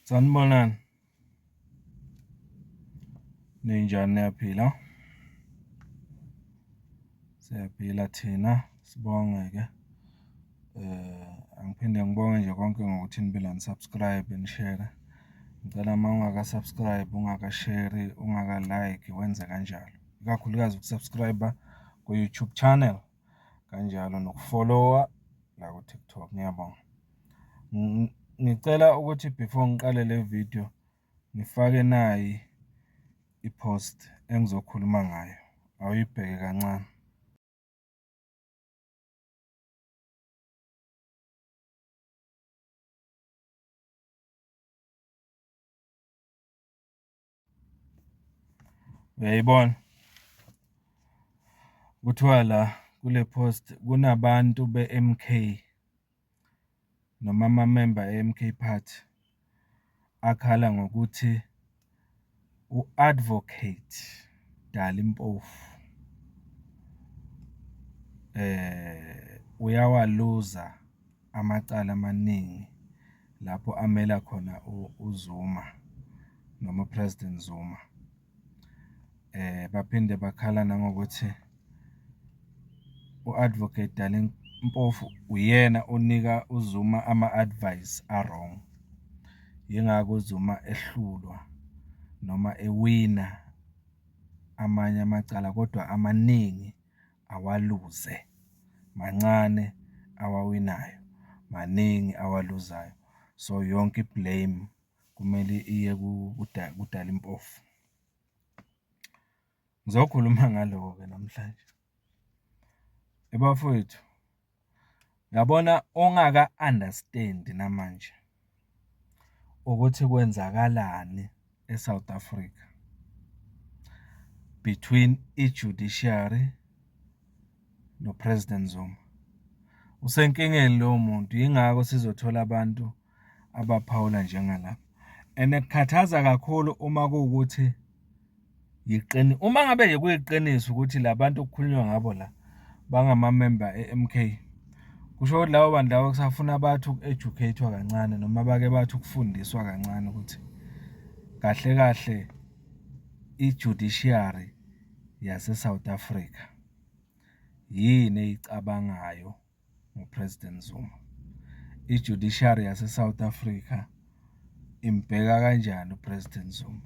Sanibonani. Ninjani, niyaphila? Siyaphila thina, sibonge-ke. Angiphinde ngibonge nje konke ngokuthi nibe la ni-subscribe-e, nishere. Ngicela uma ungaka-subscribe-i, ungakasheri, ungaka-like-i, wenze kanjalo. Ikakhulukazi uku-subscribe-a ku-YouTube channel, kanjalo nokufolowa la ku-TikTok, ngiyabonga. Ngicela ukuthi before ngiqale le video, ngifake nayi i-post engizokhuluma ngayo, awuyibheke kancane. Uyayibona? Kuthiwa la kule post kunabantu be-M_K noma amamemba e-M_K Party akhala ngokuthi u-Advocate Dali Mpofu uyawaluza amacala amaningi lapho amela khona uZuma noma u-President Zuma. Baphinde bakhala nangokuthi u-Advocate Dali Mpofu uyena onika uZuma ama-advice a-wrong. Yingakho uZuma ehlulwa noma ewina amanye amacala, kodwa amaningi awaluze, mancane awawinayo, maningi awaluzayo. So, yonke i-blame kumele iye kuDali Mpofu. Ngizokhuluma ngaloko-ke namhlanje. Bafowethu, uyabona ongaka-understand-i namanje ukuthi kwenzakalani e-South Africa between i-judiciary no-President Zuma, usenkingeni lowo muntu. Yingakho sizothola abantu abaphawula njengalaba and kukhathaza kakhulu uma kuwukuthi uma ngabe nje kuyiqiniso ukuthi la bantu okukhulunywa ngabo la bangamamemba e-M_K, kusho ukuthi labo bantu labo kusafuna bathi uku-educate-wa kancane noma bake bathi ukufundiswa kancane ukuthi kahle kahle i-judiciary yase-South Africa yini eyicabangayo ngo-President Zuma. I-judiciary yase-South Africa imbheka kanjani u-President Zuma.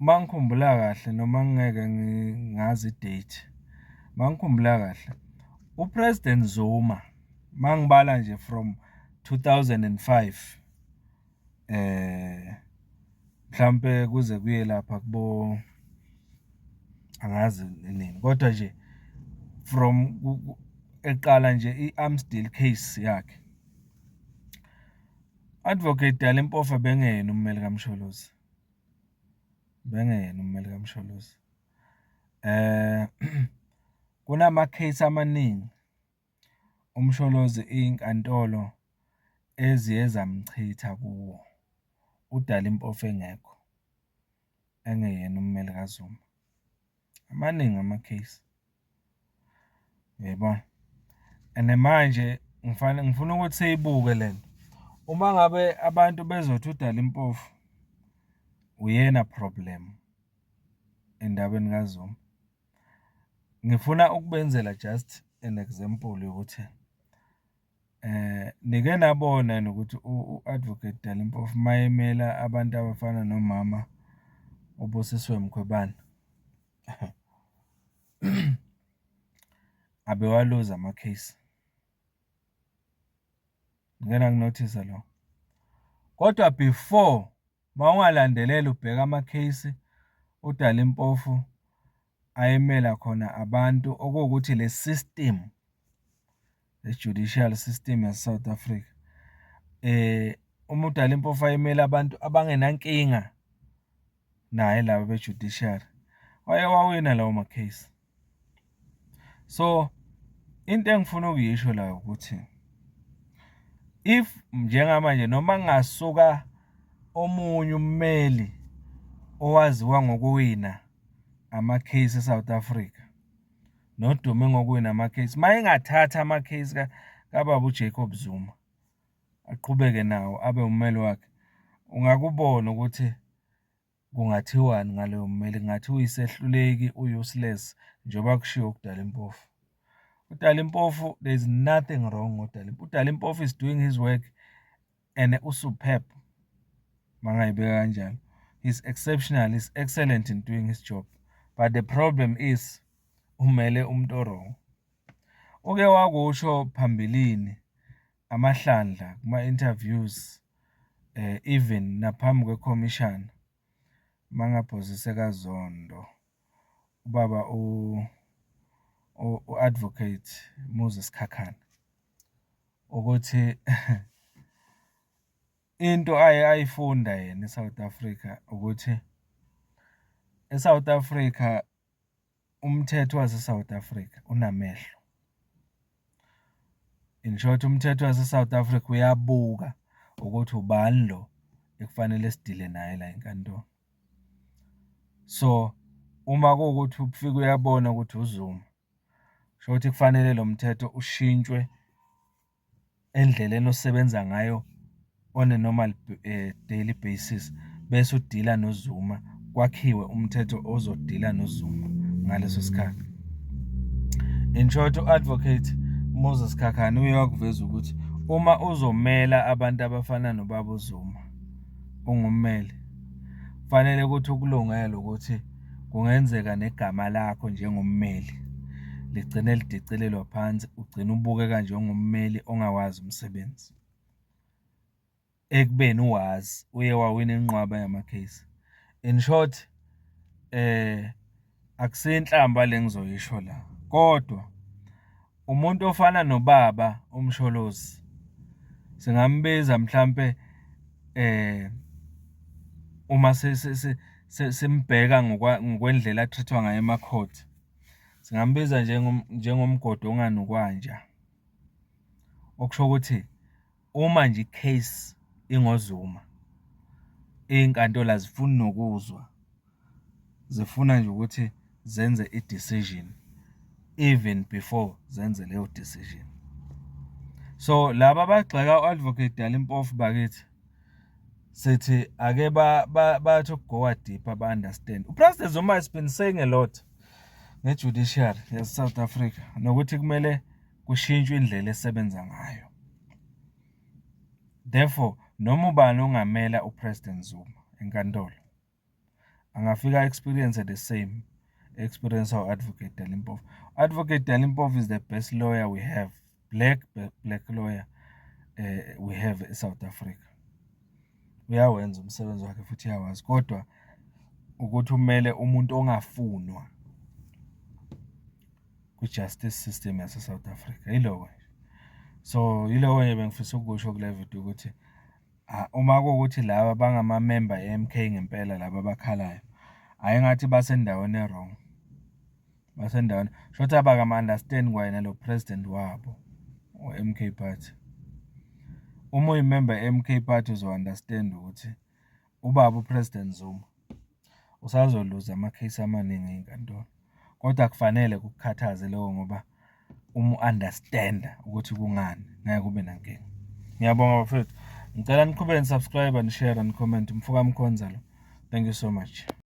Uma ngikhumbula kahle noma ngingeke ngazi i-date, uma ngikhumbula kahle, u-President Zuma uma ngibala nje from 2005 mhlampe kuze kuye lapha kubo, angazi nini, kodwa nje from eqala nje i-arms deal case yakhe, Advocate Dali Mpofu ebengeyena ummeli kaMsholozi, ubengeyena ummeli kaMsholozi. Kunama-case amaningi uMsholozi iy'nkantolo eziye zamchitha kuwo, uDali Mpofu engekho, engeyena ummeli kaZuma. Maningi ama-case, uyayibona? And manje ngifuna ukuthi siyibuke le nto. Uma ngabe abantu bezothi uDali Mpofu uyena problem endabeni kaZuma, ngifuna ukubenzela just an example yokuthi nike nabona yini ukuthi u-Advocate Dali Mpofu uma emela abantu abafana nomama uBusisiwe Mkhwebane, abewaluzi ama-case. Ngike naku-notice-a lokho? Kodwa before uma ungalandelela ubheke ama-case uDali Mpofu ayemela khona abantu okuwukuthi le system, le judicial system yase-South Africa, uma uDali Mpofu ayemela abantu abangenankinga naye laba be-judiciary, wayewawina lawo ma-case. So, into engifuna ukuyisho la ukuthi, if njengamanje noma kungasuka omunye ummeli owaziwa ngokuwina ama-case e-South Africa, nodume ngokuwina ama-case, uma engathatha ama-case kababa uJacob Zuma. aqhubeke nawo abe ummeli wakhe, ungake ubone ukuthi kungathiwani ngaloyo mmeli, kungathiwa uyisehluleki, u-useless, njengoba kushiwo kuDali Mpofu. UDali Mpofu, there is nothing wrong ngoDali. UDali Mpofu is doing his work and u-superb, uma ngingayibeka kanjalo. He's exceptional, he's excellent in doing his job, but the problem is umele umuntu o-wrong. Uke wakusho phambilini amahlandla kuma-interviews, even naphambi kwekhomishana, uma ngingaphozisi ekaZondo, ubaba u-advocate Moses Sikhakhane, ukuthi into aye ayifunda yena e-South Africa ukuthi, e-South Africa, umthetho wase-South Africa unamehlo. In short, umthetho wase-South Africa uyabuka ukuthi ubani lo ekufanele sidile naye la enkantolo. So, uma kuwukuthi ufike uyabona ukuthi uZuma, kusho ukuthi kufanele lo mthetho ushintshwe endleleni osebenza ngayo on a normal daily basis, bese udila noZuma, kwakhiwe umthetho ozodila noZuma ngaleso sikhathi. In short, u-advocate Moses Sikhakhane uye wakuveza ukuthi uma uzomela abantu abafana nobaba uZuma, ungummeli, kufanele ukuthi ukulungele ukuthi kungenzeka negama lakho njengommeli ligcine lidicilelwa phansi, ugcine ubukeka njengommeli ongawazi umsebenzi, ekubeni uwazi, uye wawina inqwaba yama-case. In short, akusiyo inhlamba le engizoyisho la, kodwa umuntu ofana nobaba uMsholozi, singambiza mhlampe uma simbheka ngokwendlela a-treat-wa ngayo emakhoti, singambiza njengomgodi onganukwa nja. Okusho ukuthi uma nje i-case ingoZuma, iy'nkantolo azifuni nokuzwa, zifuna nje ukuthi zenze i-decision even before zenze leyo decision. So, laba abagxeka u-advocate Dali Mpofu bakithi, sithi ake bathi uku-go-a deeper ba-understand. U-President Zuma has been saying a lot nge-judiciary yase-South Africa, nokuthi kumele kushintshwe indlela esebenza ngayo. Therefore, noma ubani ongamela u-President Zuma enkantolo, angafika a-experience the same experience u-advocate Dali Mpofu. Advocate Dali Mpofu is the best lawyer we have, black lawyer we have e-South Africa. Uyawenza umsebenzi wakhe futhi uyawazi, kodwa ukuthi umele umuntu ongafunwa kwi-justice system yase-South Africa, yiloko nje. So, yiloko nje bengifisa ukukusho kule video ukuthi uma kuwukuthi laba bangamamemba e-M_K ngempela laba abakhalayo, hhayi engathi basendaweni e-wrong, basendaweni, shuthi abakam-understand kwayena lo president wabo we-M_K Party. Uma uyimemba ye-M_K Party uzo-understand ukuthi ubaba u-President Zuma usazoluza ama-case amaningi ey'nkantolo, kodwa akufanele kukukhathaze lokho ngoba uma u-understand-a ukuthi kungani, ngeke ube nankinga. Ngiyabonga bafethu, ngicela niqhubeke ni-subscribe-a, ni-share-a, ni-comment. Mfoka Mkhonza lo. Thank you so much.